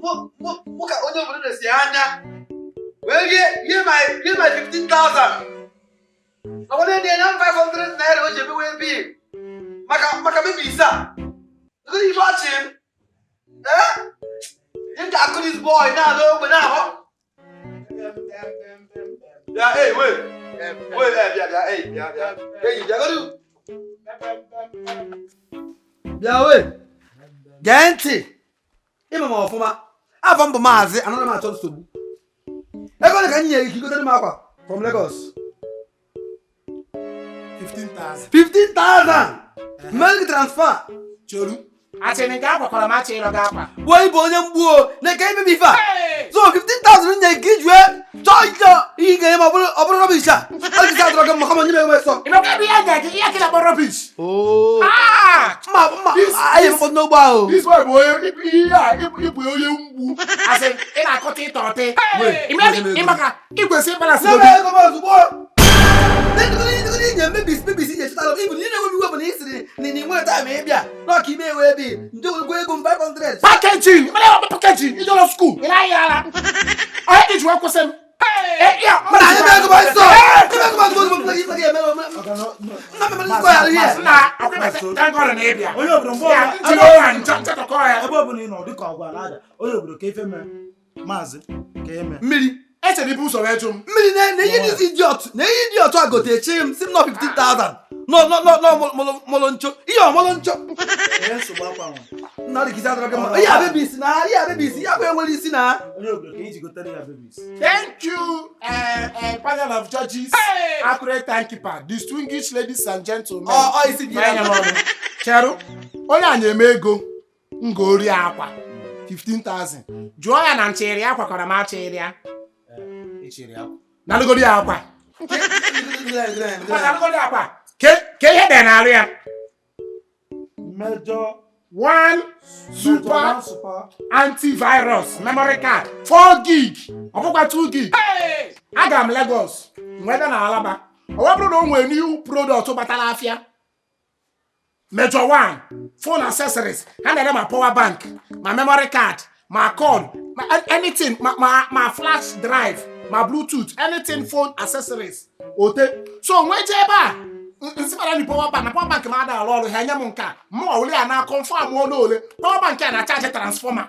Mụ ka onye obodo na-esi anya wee rie rie my rie my 15,000. Ọ bụrụ na enye m 500 naira o ji eme wee bi maka mebi ise a. Gịnị ife ọchị m? Eh? Ihe m ga-akụ this boy na-ala ogbe na-ahọ. Bịa, hey, wait. Wait, eh, bịa, bịa, hey, bịa, bịa. Enyi, bịagodu. Bịa, wait. Gee ntị. Ịma m ọfụma. Afọ m bụ maazị, anaghị m achọ nsogbu. Ego ole ka m nyere gị ka i gotere m akwa from Lagos? 15,000. 15,000. Mere gị transfer. Choru. Achịrị gị akwa kwara m achịrị gị akwa. Gbuo ịbụ onye mgbu o na-eke imebi ife a. So 15,000 nye gị iji wee chọọ ịchọ ihe ị ga-enye m, ọ bụrụ rubbish a. Ọ gị adọrọ gị mma kama nye m ego sọ. Ị mekwa ebe ihe nye gị ihe kịla kpọ rubbish. Oo. Ah! Mma mma anyị emekpọ n'ogbe ahụ. This boy bụ onye ihe a, ịbụ onye mgbu. Asị ị na-akọta ịtọ ọtị. Ịmaka igwesi ịbalance. Nye m ego m ozugbo. Ndị nye mebisi mebisi nye chụtara m ibu na ị na-enwebi iwe bụ na ị sịrị na ị nwere time ịbịa n'ọka ime ewe ebe nje wegwo ego m 500. Packaging, ịmara ya bụ packaging, ijọrọ school, ị na-ayị ara. Onye ka iji wee kwụsị m? Eh, ya, Mana anyị ego m ọsọ. Nye m ego m ozugbo ozugbo gị gị emere nna m emere nzukọ ya ihe. Nna, thank God na ịbịa. Onye obodo, mgbe Ya, ọbụla njiri ụwa nchọ nchọtọkọ ya. Ebe ọbụla ị nọ dịka ọgwa na-ada, onye obodo, ka ife mee maazị ka eme. Mmiri. Echere ibu ụzọ wee jụ m. Mmiri na ihe this idiot na ihe idiot a gote chi m si m nọ 15,000 nọ nọ nọ nọ mụlụ mụlụ nchọ ihe ọ mụlụ nchọ. Ihe nsogbu akwa nwa. Nna dị kisi adọrọ gị mma. Ihe a babies na ihe a babies ya bụ enwere isi na. Onye obodo, ka iji gotere ya babies. Thank you, panel of judges, accurate timekeeper, distinguished ladies and gentlemen. Ọ isi dị Anya ya. n'ọnụ. Cheru, onye a na-eme ego ngori akwa 15,000. Jụọ ya na nchịrị akwa kọrọ m achịrị ya. Echiri akwa. Nalụgodi ya akwa. Nalụgodi akwa. Ke ihe dị n'alụ ya. Major. One super One super. Antivirus memory card 4 gig, ọ bụkwa 2 gig. Aga m Lagos nwee bịa na Alaba, ọ wee bụrụ na o nwere new product batara afịa, Major One phone accessories. Ha na-ere ma power bank, ma memory card, ma cord, ma anything, ma flash drive, ma Bluetooth, anything phone accessories ote. So nwee jee ebe a nsịbara ni power bank na power bank ma ada arụ ọrụ, ha enye m nke a mụ ole ya na confirm ọnụ ole power bank a na charge transformer.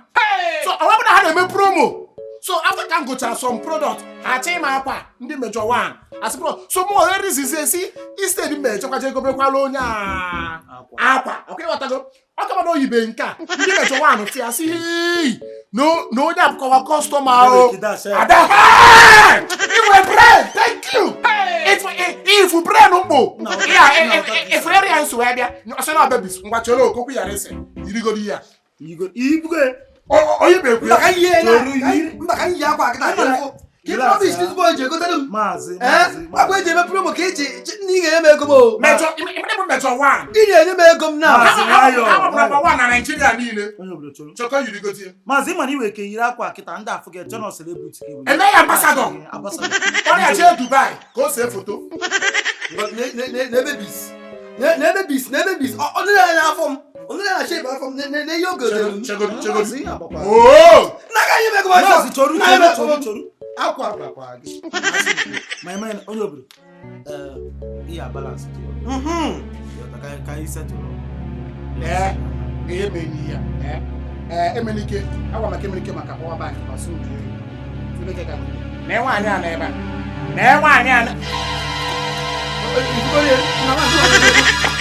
So ọ bụrụ na ha na-eme promo, so after ka m gochara some product, ha achọ ịma akwa ndị Major One asị pro. So mụ onye rizizi esi instead m echekwaje egobekwala onye a akwa ọkwa. Ịghọtago? Ọ kama na oyibe nke a ndị Major One ti asị, "Hey, na onye abụkọwa customer o." Ada, hey! Inwe brain, thank you. If brain mkpo ya if area nso wee bịa ọsọ na babies, ngwa chere okokwu yara ese yirigoro ya. Ibugo. Onye bụ ekwu Mba ka ihe na Toru yiri. Mba ka ihe akwa kịta ka rubbish this boy ji egotere m. Maazị. Ee. Maazị. Akwa eji eme promo ka eji na ị ga-enye m ego m o. Major, ịmere bụ Major One. Ị na-enye m ego m na. Maazị, nwayọọ, Ha bụ number nwayọọ. one na Nigeria niile. Onye obodo, chọrọ. Chọkọ yirigotie. Maazị, ịma na iwe ka yiri akwa kịta, ndị afụ gị chọrọ celebrity ka ewu. Eme ya ambassador. Ambassador. Ọ na-eje Dubai ka o see foto. Na babies na babies na babies ọ dịrị anya afọ m, ọ dịrị anya shape afọ m na ihe o gotere m. Chegodu, chegodu. Maazị, ihe agbakwa. Oo. Nna ka nye m ego m ọsọ. Maazị, chọrọ. Nna, nye m Chọrọ. ego m. Chọrọ, chọrọ akwa agbakwa gị. Ma ị maghị na onye obodo, ee, ihe a balance dị. Ka anyị setụrụ. Lee ihe mere ya. Ee, Emenike agwa maka Emenike maka power bank ọsụ dị elu. Ka nee nwaanyị a n'ebe a, nee nwaanyị a. Ifugo ihe, nna m.